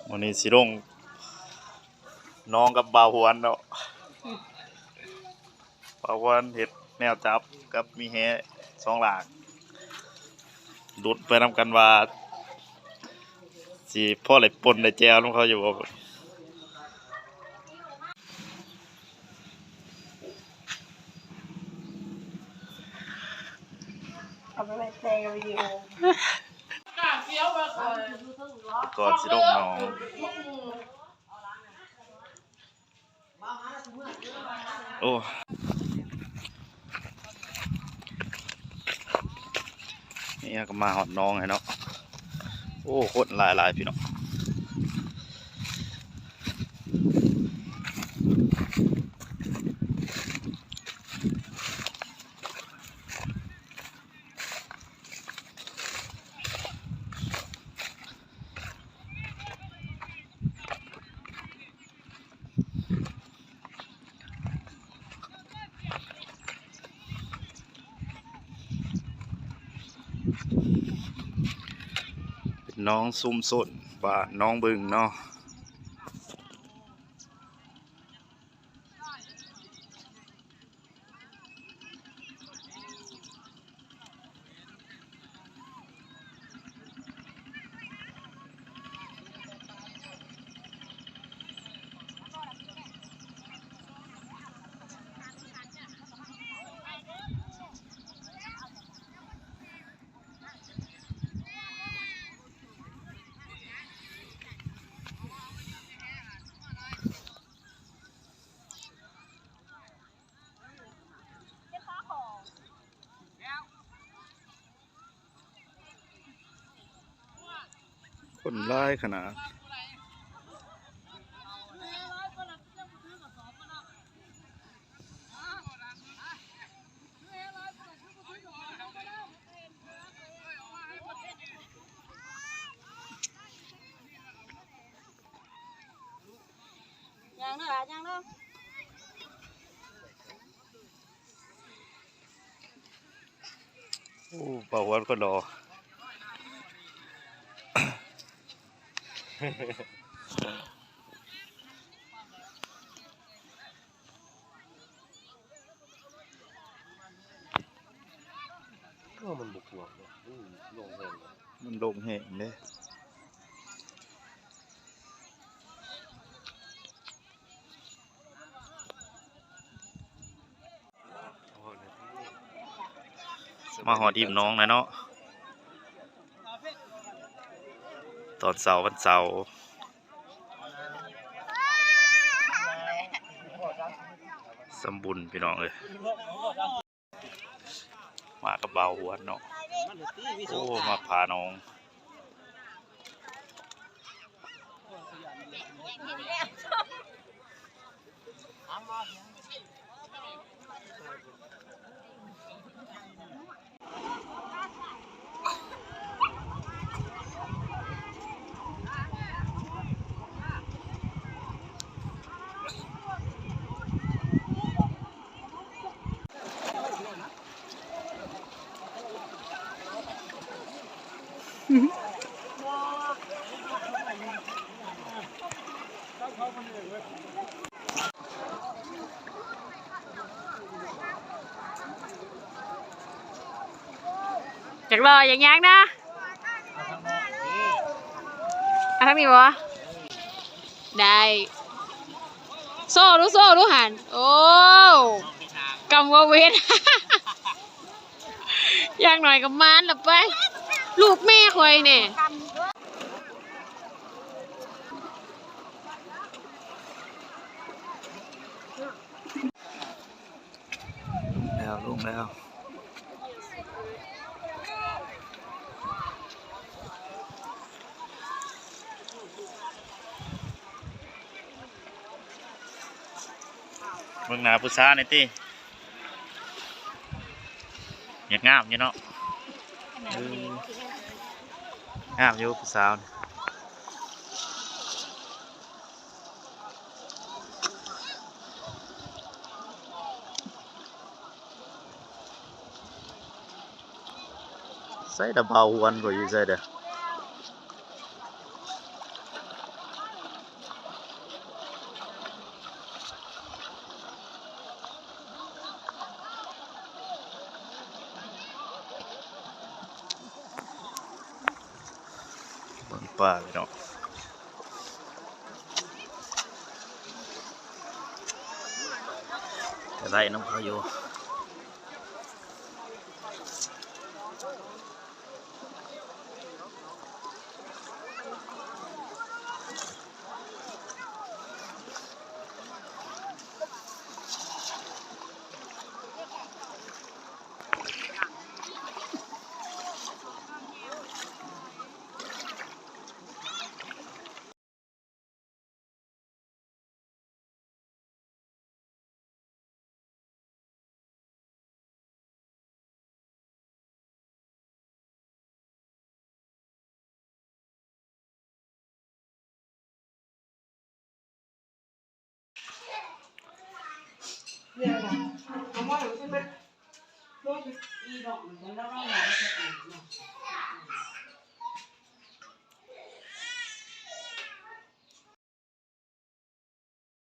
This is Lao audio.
ມື້ນີ້ຊິລົງໜອງກັບບ່າວຫວນເນາະ. ບ່າວຫວນເຮັດແນວຈັບກັບມີແຫສອງຫຼາກ ລຸ້ນໄປນຳກັນວ່າ ຊິພໍໄດ້ປົ່ນໄດ້ແຈ່ວນຳເຂົາຢູ່ບໍ່. ເອົາໄປໄວ້ໃນວິດີໂອ ກ່ອນຊິລົງໜອງ. ໂອ້ ນີ້ເຮົາກໍມາຮອດໜອງແລ້ວເນາະ. ໂອ້ ຄົນຫຼາຍໆ ພີ່ນ້ອງ. ເປັນໜອງຊຸມຊົນບ້ານໜອງບຶງເນາະ. ຄົນຫຼາຍຂະໜາດ. ຍ່າງເດີຫຼ້າ ຍ່າງເດີ. ໂອ້ ບ່າວຫວນຄົນຫຼໍ່. ໂອ້ ມັນບໍ່ກວ້າງເນາະ ມັນໂລ່ງແຮງເນາະ ມັນໂລ່ງແຮງເດ້. ມາຮອດລິມໜອງແລ້ວເນາະ ຕອນເຊົ້າວັນເສົາ. ສຳບຸນພີ່ນ້ອງເອີຍ ມາກັບບ່າວຫວນເນາະ. ໂອ້ ມາຜ່າໜອງ. ຢາກຫຼໍ່ຢາກຫຍັງນະ? ເອົາທາງນີ້ບໍ່? ໄດ້. ໂຊດູ ໂຊດູຫັ້ນ. ໂອ້ ກຳວ່າເວັນ ຢ່າງໜ້ອຍກໍມານລະໄປ ລູກແມ່ຂ້ອຍແດ່. ແລ້ວ ລົງແລ້ວ. ເບິ່ງໜ້າຜູ້ສາວນີ້ຕິ ຍັງງາມຢູ່ເນາະ. ເອີ ງາມຢູ່ຜູ້ສາວນີ້. ໃສລະ ບ່າວຫວນຂ້ອຍຢູ່ໃສເດີ້? ປາພີ່ນ້ອງ ໄດ້ນຳເຂົາຢູ່. ເລື່ອງນະ ເອົາໝໍ້ນຳຂຶ້ນມາ ໂລດອີດອກ ມັນກໍລະຫວ່າງເຮົາເຮັດເອງເນາະ.